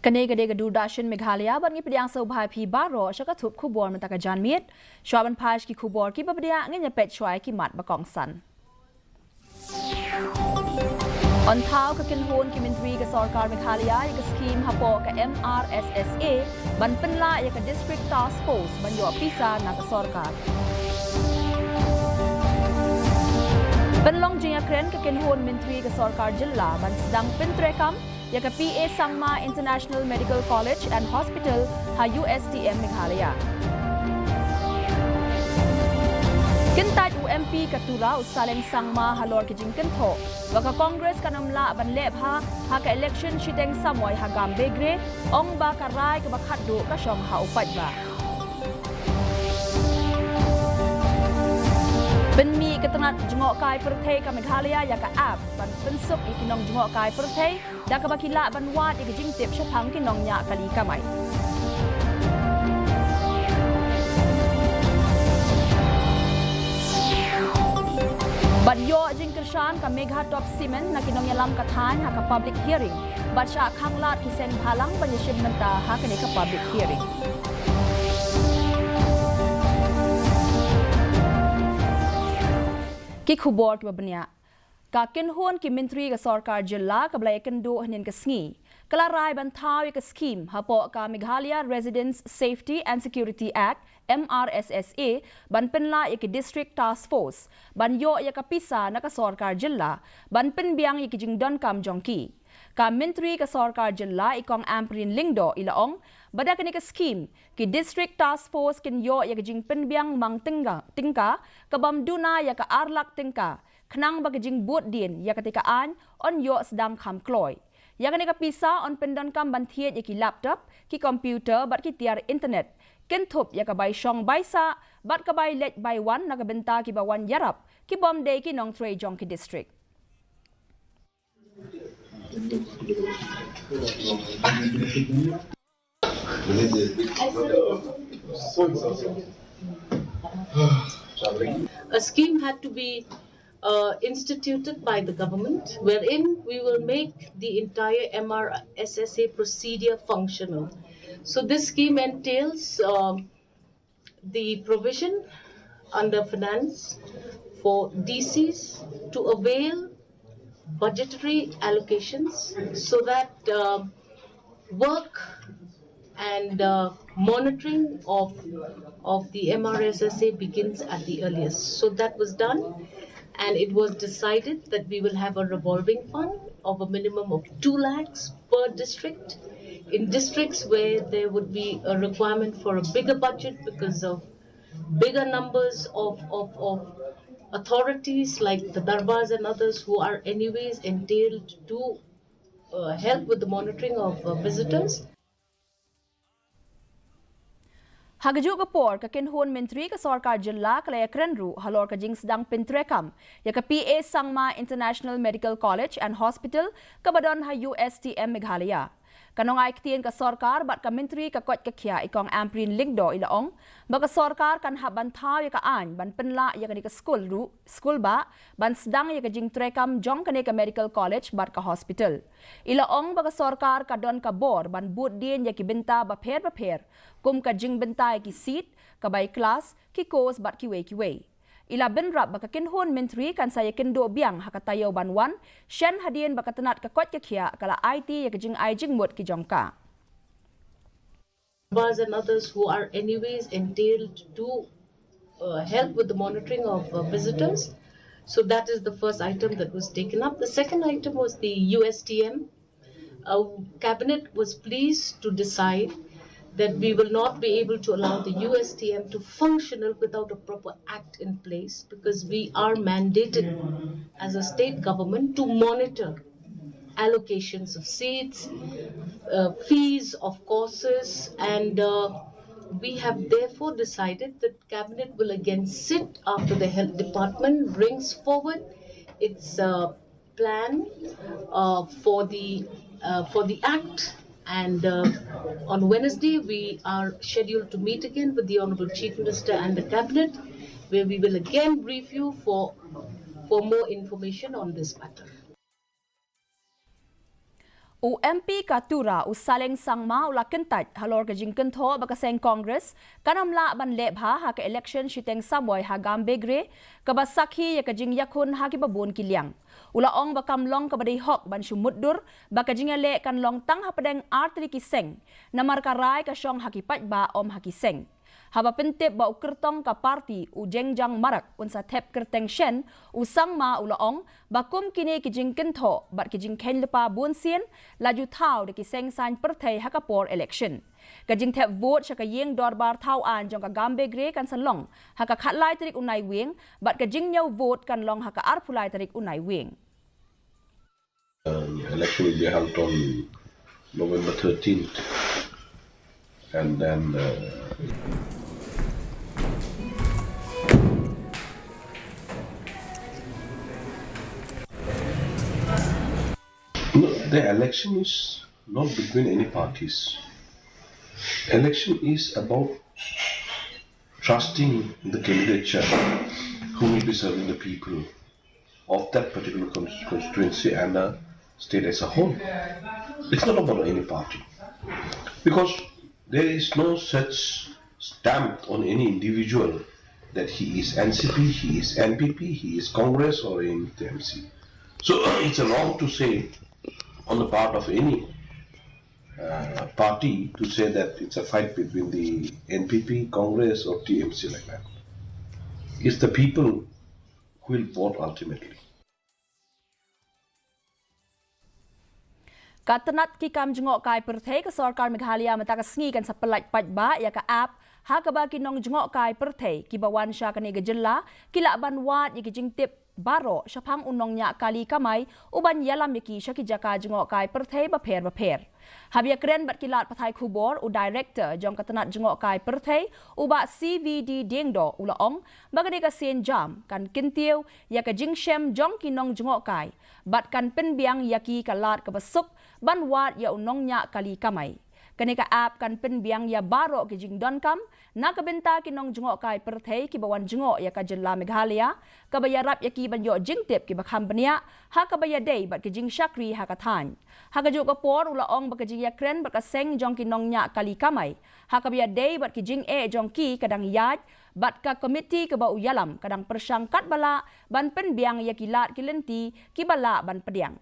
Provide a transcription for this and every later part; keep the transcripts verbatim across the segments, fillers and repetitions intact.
Kane ka dei ka Doordarshan Meghalaya, bad ngi pdiang sngewbha ïa phi baroh sha ka thup khubor mynta ka janmiet. Shuwa ban phai sha ki khubor kiba bniah, ngin ïa peit shuwa ïa ki mat ba kongsan. Yn thaw ka kynhun ki myntri ka sorkar Meghalaya ïa ka skhim hapoh ka M R S S A ban pynlah ïa ka District Task Force ban ïoh pisa na ka sorkar. Pynlong jingïakren ka kynhun myntri ka sorkar jylla ban sdang pyntreikam ïa ka P A Sangma International Medical College and Hospital ha U S T M Meghalaya. Kyntait u M P ka Tura u Saleng Sangma halor ki jingkynthoh ba ka Congress kan ym lah ban leh bha ha ka election shiteng samoi ha Gambegre, ong ba ka rai kaba khatduh ka shong ha u paidbah. Pynmih ka tnat jngohkai pyrthei ka Meghalaya ïa ka app ban pynsuk ïa ki nongjngohkai pyrthei da kaba ki lah ban wad ïa ka jingtip shaphang ki nongñiah kali kamai. Bad ïoh jingkyrshan ka Megha Top Cement na ki nongïalam ka thaiñ ha ka public hearing. Bad shah khanglad ki seng bhalang ban ïashim bynta ha kane ka public hearing. Ki khubor kiba bniah. Ka kynhun ki myntri ka sorkar jylla kaba la ïakynduh hynnin ka sngi ka la rai ban thaw ïa ka skhim hapoh ka Meghalaya Residents Safety and Security Act, M R S S A, ban pynlah ïa ki District Task Force ban ïoh ïa ka pisa na ka sorkar jylla ban pynbiang ïa ki jingdonkam jong ki. Ka myntri ka sorkar jylla i Kong Ampareen Lyngdoh i la ong ba da kane ka skhim ki District Task Force kin ïoh ïa ka jingpynbiang mang tyngka, tyngka ka bym duna ïa ka ar lak tyngka, khnang ba ka jingbud dien ïa katei ka aiñ yn ïoh sdang kham kloi. Ïa kane ka pisa yn pyndonkam ban thied ïa ki laptop, ki computer bad ki tiar internet, kynthup ïa ka bai shong bai sah bad ka bai leit bai wan na ka bynta kiba wan ïarap ki bym dei ki nongtrei jong ki district. A scheme had to be uh, instituted by the government, wherein we will make the entire M R S S A procedure functional. So this scheme entails um, the provision under finance for D Cs to avail budgetary allocations so that uh, work and uh, monitoring of of the M R S S A begins at the earliest. So that was done, and it was decided that we will have a revolving fund of a minimum of two lakhs per district. In districts where there would be a requirement for a bigger budget because of bigger numbers of, of, of authorities like the Darbars and others who are anyways entailed to uh, help with the monitoring of uh, visitors. Ha kajuh ka por, ka kynhun myntri ka sorkar jylla ka la ïakren ruh halor ka jingsdang pyntreikam ïa ka P A Sangma International Medical College and Hospital kaba don ha U S T M Meghalaya. Ka nongai ktien ka sorkar bad ka myntri ka koit ka khiah i Kong Ampareen Lyngdoh i la ong ba ka sorkar kan hap ban thaw ïa ka aiñ ban pynlah ïa kane ka skul ruh, skul bah, ban sdang ïa ka jingtreikam jong kane ka medical college bad ka hospital. I la ong ba ka sorkar ka don ka bor ban bud dien ïa ki bynta bapher bapher, kum ka jingbynta ïa ki seat, ka bai klas, ki course bad kiwei kiwei. I la bynrap ba ka kynhun myntri kan sa ïakynduh biang ha ka taïew ban wan, shen hadien ba ka tnat ka koit ka khiah ka la aiti ïa ka jingai jingmut ki jong ka. Bars and others who are anyways entailed to uh, help with the monitoring of uh, visitors. So that is the first item that was taken up. The second item was the U S T M. Uh, Cabinet was pleased to decide that we will not be able to allow the U S T M to functional without a proper act in place, because we are mandated as a state government to monitor allocations of seats, uh, fees of courses, and uh, we have therefore decided that Cabinet will again sit after the Health Department brings forward its uh, plan uh, for the uh, for the Act. And uh, on Wednesday, we are scheduled to meet again with the Honorable Chief Minister and the Cabinet, where we will again brief you for for more information on this matter. U M P ka Tura, u Saleng Sangma, u la kyntait halor ka jingkynthoh ba ka seng Congress kan ym lah ban leh bha ha ka election shiteng samoi ha Gambegre, kaba sakhi ïa ka jingïakhun ha kiba bun ki liang. U la ong ba kam long kaba dei hok ban shu mutdur ba ka jingïaleh kan long tang hapdeng artylli ki seng, namar ka rai ka shong ha ki paidbah, ym ha ki seng. Haba pyntip ba u kyrtong ka party, u Jengjang Marak, un sa thep kyrteng shen, u Sangma u la ong ba kum kine ki jingkynthoh bad ki jingkheiñ lypa bunsien la ju thaw da ki seng saiñ pyrthei ha ka por election. Ka jingthep vote sha ka ïing dorbar thaw aiñ jong ka Gambegre kan sa long ha ka khatlai tarik u Naiwieng, bad ka jingñiew vote kan long ha ka arphew lai tarik u Naiwieng. Um, election will be held on November thirteenth. And then uh, no, the election is not between any parties. Election is about trusting the candidature who will be serving the people of that particular con- constituency and the state as a whole. It's not about any party. Because there is no such stamp on any individual that he is N C P, he is N P P, he is Congress or any T M C. So it's wrong to say on the part of any uh, party to say that it's a fight between the N P P, Congress or T M C like that. It's the people who will vote ultimately. Ka tnat ki kam jngohkai pyrthei ka sorkar Meghalaya mynta ka sngi kan sa pyllait paidbah ïa ka app ha kaba ki nongjngohkai pyrthei kiba wan sha kane ka jylla ki lah ban wad ïa ki jingtip baroh shaphang u nongñiah kali kamai u ban ïalam ïa ki sha ki jaka jngohkai pyrthei bapher bapher. Haba ïakren bad ki lad pathai khubor, u Director jong ka tnat jngohkai pyrthei, u Bah C V D Diengdoh, u la ong ba kane ka sienjam kan kyntiew ïa ka jingshem jong ki nongjngohkai bad kan pynbiang ïa ki ka lad kaba suk ban wad ïa u nongñiah kali kamai. Kane ka app kan pynbiang ïa baroh ki jingdonkam na ka bynta ki nongjngohkai pyrthei kiba wan jngoh ïa ka jylla Meghalaya, kaba ïarap ïa ki ban ïoh jingtip kiba kham bniah ha kaba ïadei bad ki jingshakri ha ka thaiñ. Ha kajuh ka por, u la ong ba ka jingïakren bad ka seng jong ki nongñiah kali kamai ha kaba ïadei bad ki jingeh jong ki ka dang ïaid, bad ka komiti kaba u ïalam ka dang pyrshang katba lah ban pynbiang ïa ki lad ki lynti kiba lah ban pdiang.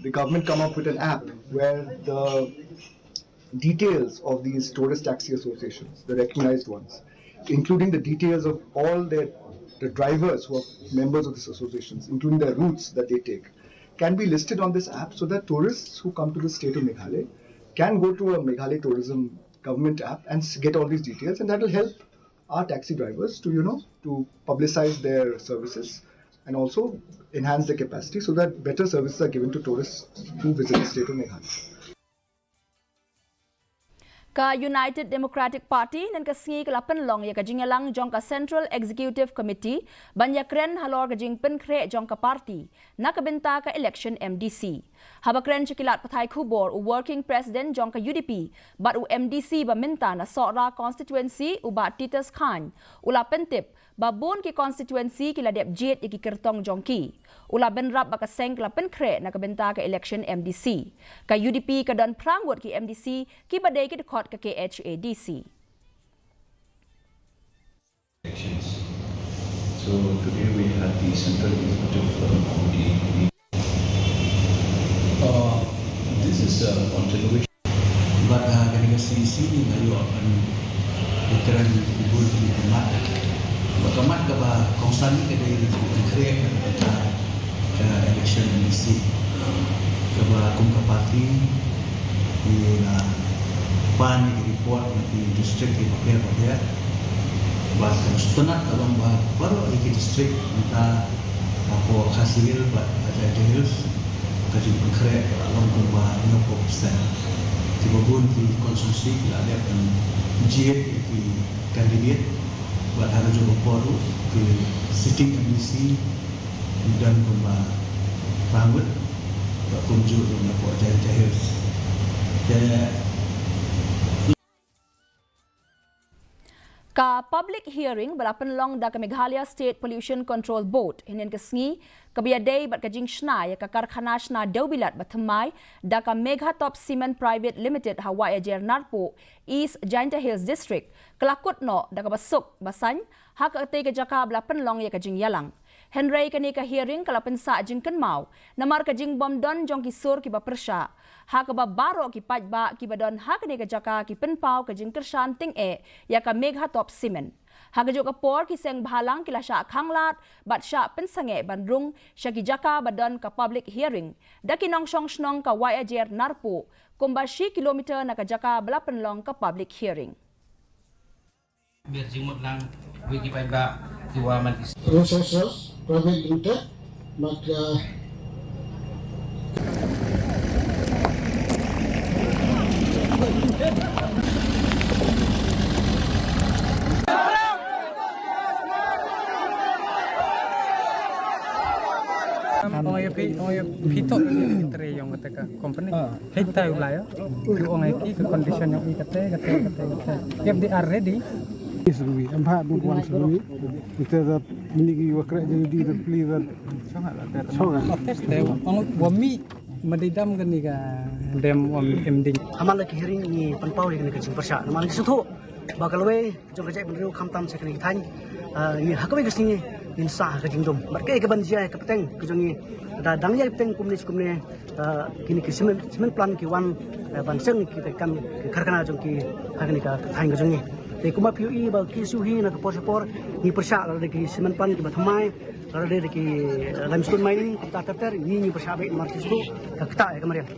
The government come up with an app where the details of these tourist taxi associations, the recognized ones, including the details of all their the drivers who are members of these associations, including their routes that they take, can be listed on this app so that tourists who come to the state of Meghalaya can go to a Meghalaya tourism government app and s- get all these details, and that will help our taxi drivers to, you know, to publicize their services and also enhance the capacity so that better services are given to tourists who visit the state of Meghalaya. Ka United Democratic Party mynta ka sngi ka la pynlong ïa ka jingïalang jong ka Central Executive Committee ban ïakren halor ka jingpynkhreh jong ka party na ka bynta ka election M D C. Haba kren sha ki lad pathai khubor, u Working President jong ka U D P bad u M D C ba mynta na Sohra Constituency, u Bah Titus Chyne, u la pyntip ba bun ki constituency ki la dep jied ïa ki kyrtong jong ki. U la bynrap ba ka seng ka la pynkhreh na ka bynta ka election M D C. Ka U D P ka don phra ngut ki M D C kiba dei ki dkhot ka K H A D C. Elections. So today we had the Central Executive Committee meeting. Uh, this is a continuation. Bad ha kane ka C E C nga ïoh ban ïakren ïa ki bun ki mat. Bad ka mat kaba kongsan ka dei ka jingpynkhreh ka election M D C. Kaba kum ka party ngi la pan ïa ki report na ki district ki bapher bapher. Bad ka sngewtynnat ka long ba baroh ïa ki district mynta hapoh Khasi Hills bad Jaintia Hills ka jingpynkhreh ka la long kumba hynñiewphew percent. Kiba bun ki constituency ki la dep ban jied ïa ki candidate bad ha kajuh ka por ruh ki sitting M D C ki don kumba phra ngut bad kumjuh ruh na hapoh Jaintia Hills. Te Ka public hearing ba la pynlong da ka Meghalaya State Pollution Control Board hynnin ka sngi, kaba ïadei bad ka jingshna ïa ka karkhana shna dewbilat ba thymmai da ka Meghatop Cement Private Limited ha Waiajer Narpuh, East Jaintia Hills District, ka la kut noh da kaba suk ba saiñ ha katei ka jaka ba la pynlong ïa ka jingïalang. Hynrei kane ka hearing ka la pynsah jingkynmaw namar ka jingbym don jong ki sur kiba pyrshah, ha kaba baroh ki paidbah kiba don ha kane ka jaka ki pynpaw ka jingkyrshan tyngeh ïa ka Meghatop Cement. Ha kajuh ka por, ki seng bhalang ki la shah khanglad bad shah pynsangeh ban rung sha ki jaka ba don ka public hearing da ki nongshong shnong ka Waiajer Narpuh, kumba shi kilometer na ka jaka ba la pynlong ka public hearing. Mir jingmut lang, wei ki paidbah ki wa man ki. Resources Private Limited, maka Ong ïa phi, ong ïa phi to, tre yong kata ka company. Hei tai u lai, ong ïa ki ka condition yong i kata, kata, kata, kata. If they are ready. Is rugi, em ha bu wan rugi. Ita da ni ki wakra jadi di da pli da. Chonga. Te ong wa mi madidam kani ka dem wa mi em ding. Haman la ki hearing ni pynpaw ïa kani ka jingpyrshah. Namar ki suthu ba ka lawei jong ka jaitbynriew khamtam sha kane ka thaiñ, ah, ngi ha kawei ka sngi ngin sah ha ka jingdum. Bad kaei kaban jia ka pateng ka jong ngi, da dang ïai pateng kumne shi kumne, ah, kine ki cement, cement plant ki wan, ah, ban seng ki treikam ki karkhana jong ki ha kane ka thaiñ ka jong ngi. Te kumba phi ïohi ba ki shu hi na ka por sha por ngi pyrshah lada ki cement plant kiba thymmai, lada ki, ah, limestone mining, kumta ter ter ngi ngi pyrshah beit namar ki shu ka kata ïa ka mariang.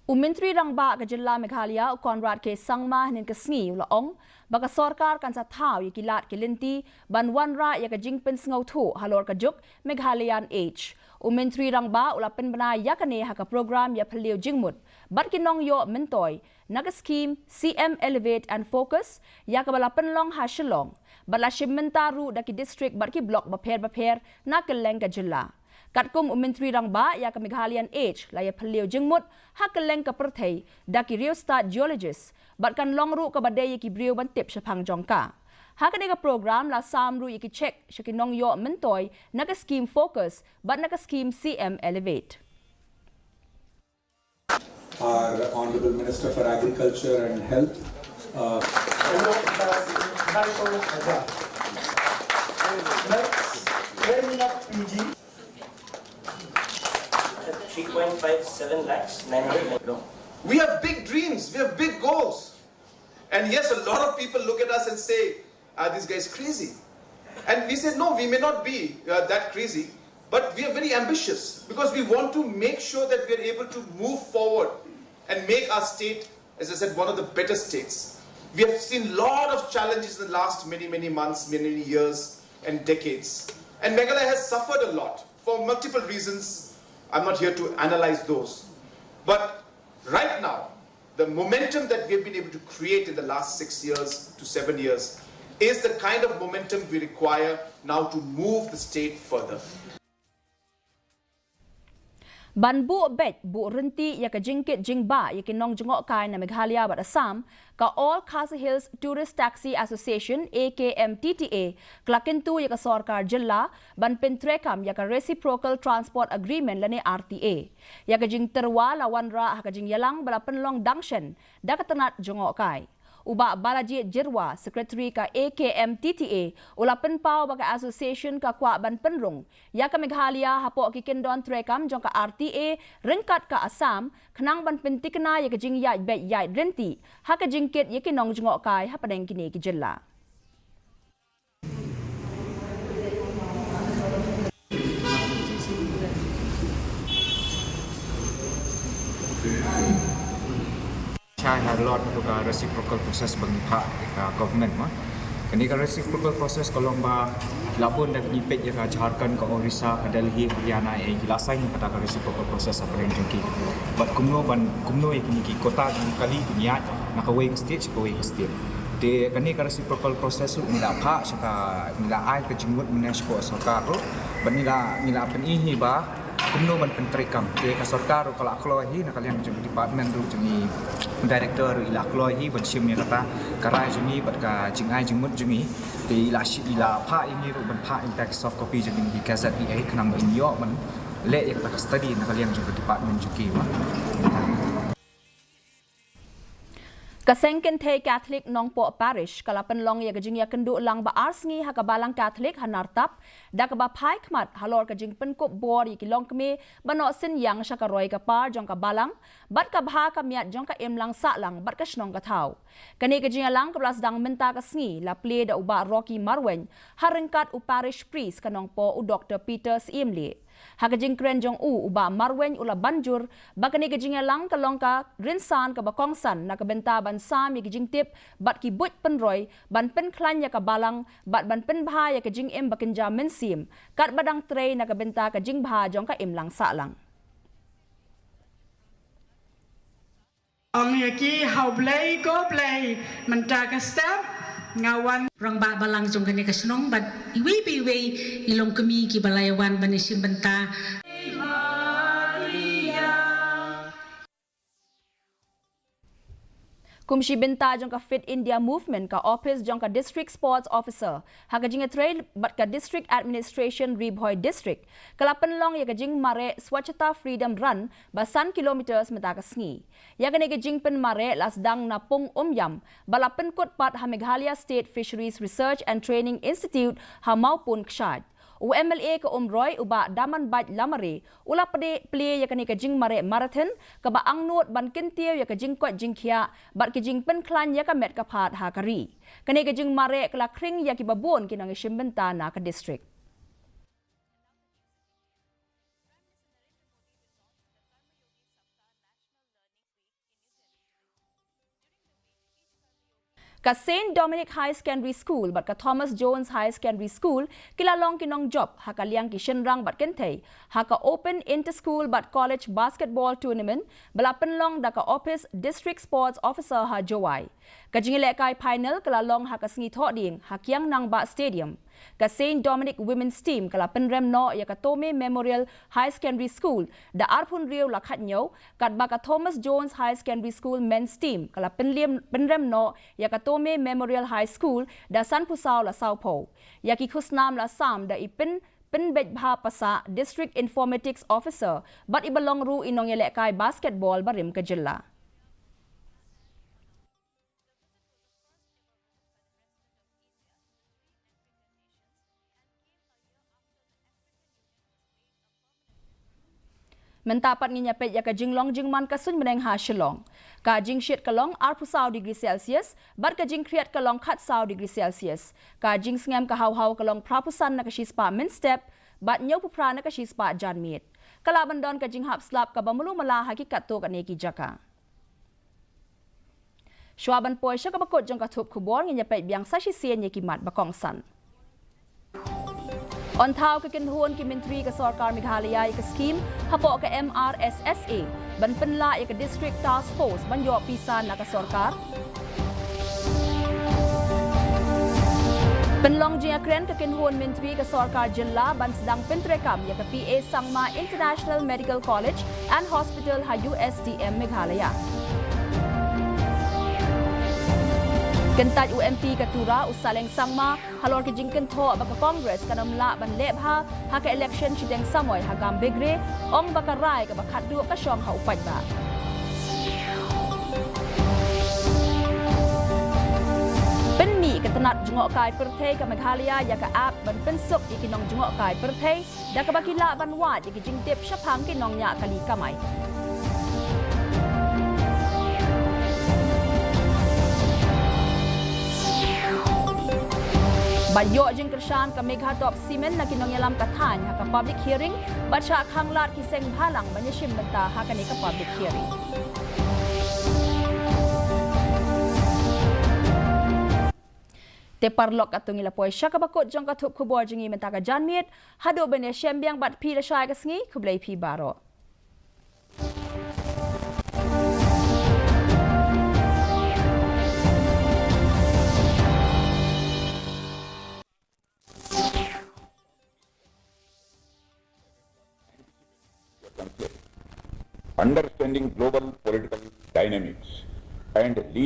U Myntri Rangbah ka Jylla Meghalaya, u Conrad K Sangma, hynnin ka sngi u la ong ba ka sorkar kan sa thaw ïa ki lad ki lynti ban wanrah ïa ka jingpynsngewthuh halor ka juk Meghalayan Age. U Myntri Rangbah u la pynbna ïa kane ha ka program ïaphylliew jingmut bad ki nongïoh myntoi na ka skhim C M Elevate and Focus, ïa kaba la pynlong ha Shillong, bad la shim bynta ruh da ki district bad ki block bapher bapher na kylleng ka jylla. Katkum u Myntri Rangbah, ïa ka Meghalayan Age la ïaphylliew jingmut ha kylleng ka pyrthei da ki riewstad geologist, bad kan long ruh kaba dei ïa ki briew ban tip shaphang jong ka. Ha kane ka program la sam ruh ïa ki cheque sha ki nongïoh myntoi na ka skhim Focus bad na ka skhim C M Elevate. Our Honorable Minister for Agriculture and Health. Uh, Next, P G. Three point five seven lakhs, nine hundred. We have big dreams, we have big goals. And yes, a lot of people look at us and say, "Are these guys crazy?" And we said, "No, we may not be, uh, that crazy, but we are very ambitious because we want to make sure that we are able to move forward and make our state, as I said, one of the better states." We have seen a lot of challenges in the last many, many months, many, many years and decades. And Meghalaya has suffered a lot for multiple reasons. I'm not here to analyze those. But right now, the momentum that we have been able to create in the last six years to seven years is the kind of momentum we require now to move the state further. Ban buh beit buh rynti ïa ka jingkit jingbah ïa ki nongjngohkai na Meghalaya bad Assam, ka All Khasi Hills Tourist Taxi Association, A K M T T A, ka la kyntu ïa ka sorkar jylla ban pyntreikam ïa ka Reciprocal Transport Agreement lane R T A. Ïa ka jingtyrwa la wanrah ha ka jingïalang ba la pynlong dang shen da ka tnat jngohkai. U Bah Balajied Jyrwa, Secretary ka A K M T T A, u la pynpaw ba ka association ka kwah ban pynrung ïa ka Meghalaya hapoh ki kyndon treikam jong ka R T A ryngkat ka Assam, khnang ban pyntikna ïa ka jingïaid beit ïaid rynti ha ka jingkit ïa ki nongjngohkai hapdeng kine ki jylla. Shai ha lot tu ka reciprocal process ba ngi phah ïa ka government ma. Kane ka reciprocal process ka long ba la bun da ngi peit ïa ka Jharkhand, ka Orissa, ka Delhi, Haryana, eh, ki la sign kata ka reciprocal process hapdeng jong ki. Bad kumno ban, kumno ïa kine ki kota jong ki kali kin ïaid na kawei ka state sha kawei ka state. Te kane ka reciprocal process ruh ngi la phah sha ka, ngi la ai ka jingmut mynne sha ka sorkar ruh. Bad ngi la, ngi la pyni hi ba kumno ban pyntreikam. Te ka sorkar ruh ka la kloi hi na ka liang jong ka department ruh jong ngi, Director ruh i la kloi hi ban shim ïa kata ka rai jong ngi bad ka jingai jingmut jong ngi. Te i la shi-, i la phah ïa ngi ruh ban phah ïa kita ki soft copy jong ngi ki K Z E A khnang ba ngin ïoh ban leh ïa kata ka study na ka liang jong ka department jong ki, wa. Ka Seng Kynthei Catholic Nongpoh Parish ka la pynlong ïa ka jingïakynduh lang ba ar sngi ha ka Balang Catholic ha Nartap, da kaba phai khmat halor ka jingpynkup bor ïa ki longkmie ba noh synñiang sha ka roi ka par jong ka Balang bad ka bha ka miat jong ka imlang sahlang bad ka shnong ka thaw. Kane ka jingïalang kaba la sdang mynta ka sngi la plie da u Bah Rocky Marwein ha ryngkat u Parish Priest ka Nongpoh, u Doktor Peter Syiemlieh. Ha ka jingkren jong u, u Bah Marwein u la ban jur ba kane ka jingïalang ka long ka rynsan kaba kongsan na ka bynta ban sam ïa ki jingtip bad ki buit pynroi, ban pynkhlaiñ ïa ka Balang bad ban pynbha ïa ka jingim ba kynja mynsiem, katba dang trei na ka bynta ka jingbha jong ka imlang sahlang. Ong ïa ki, ha U Blei, ko Blei, mynta ka step nga wan. Rangbah Balang jong kane ka shnong bad iwei pa iwei i longkmie kiba la ïa wan ban ïashim bynta. Kum shi bynta jong ka Fit India Movement, ka ophis jong ka District Sports Officer ha ka jingïatrei bad ka District Administration Ri Bhoi District ka la pynlong ïa ka jingmareh Swachhata Freedom Run ba san kilometers mynta ka sngi. Ïa kane ka jingpynmareh la sdang na Pung Umïam ba la pynkut pat ha Meghalaya State Fisheries Research and Training Institute ha Mawpun Kshaid. U M L A ka Umroi, u Bah Damanbait Lamare, u la plie, plie ïa kane ka jingmareh marathon kaba angnud ban kyntiew ïa ka jingkoit jingkhiah bad ka jingpynkhlaiñ ïa ka met ka phad ha ka ri. Kane ka jingmareh ka la khring ïa kiba bun ki nongïashim bynta na ka district. Ka Saint Dominic High Secondary School bad ka Thomas Jones High Secondary School ki la long ki nongjop ha ka liang ki shynrang bad kynthei ha ka Open Inter-School bad College Basketball Tournament ba la pynlong da ka ophis District Sports Officer ha Jowai. Ka jingïalehkai final ka la long ha ka sngi Thohdieng ha Kiang Nangbah Stadium. Ka Saint Dominic Women's Team ka la pynrem noh ïa ka Tome Memorial High Secondary School da arphew hynriew la khathynñiew, katba ka Thomas Jones High Secondary School Men's Team ka la pynrem, pynrem noh ïa ka Tome Memorial High School da sanphew saw la sawphew. Ïa ki khusnam la sam da i Pyn, Pynbeit Bha Passah, District Informatics Officer, bad iba long ruh i nongïalehkai basketball barim ka jylla. Mynta pat ngin ïa peit ïa ka jinglong jingman ka suiñ bneng ha Shillong. Ka jingshit ka long arphew saw degree Celsius bad ka jingkhriat ka long khatsaw degree Celsius. Ka jingsngem ka haw haw ka long phraphew san na ka shispah mynstep bad hynñiewphew phra na ka shispah janmiet. Ka lah ban don ka jinghap slap kaba malu mala ha ki katto katne ki jaka. Shuwa ban poi sha kaba kut jong ka thup khubor, ngin ïa peit biang sa shisien ïa ki mat ba kongsan. Yn thaw ka kynhun ki myntri ka sorkar Meghalaya ïa ka skim hapoh ka M R S S A ban pynlah ïa ka District Task Force ban ïoh pisa na ka sorkar. Pynlong jingïakren ka kynhun myntri ka sorkar jylla ban sdang pyntreikam ïa ka P A Sangma International Medical College and Hospital ha U S T M Meghalaya. Kyntait u M P ka Tura, u Saleng Sangma, halor ki jingkynthoh ba ka Congress kan ym lah ban leh bha ha ka election shiteng samoi ha Gambegre, ong ba ka rai kaba khatduh ka shong ha u paidbah. Pynmih ka tnat jngohkai pyrthei ka Meghalaya ïa ka app ban pynsuk ïa ki nongjngohkai pyrthei, da kaba ki lah ban wad ïa ki jingtip shaphang ki nongñiah kali kamai. Ban ïoh jingkyrshan ka Megha Top Cement na ki nongïalam ka thaiñ ha ka public hearing, bad shah khanglad ki seng bhalang ban ïashim bynta ha kane ka public hearing. Te paralok, katto ngi la poi sha kaba kut jong ka thup khubor jong ngi mynta ka janmiet. Haduh ban ïashem biang bad phi lashai ka sngi, khublei phi baroh. Understanding global political dynamics and leave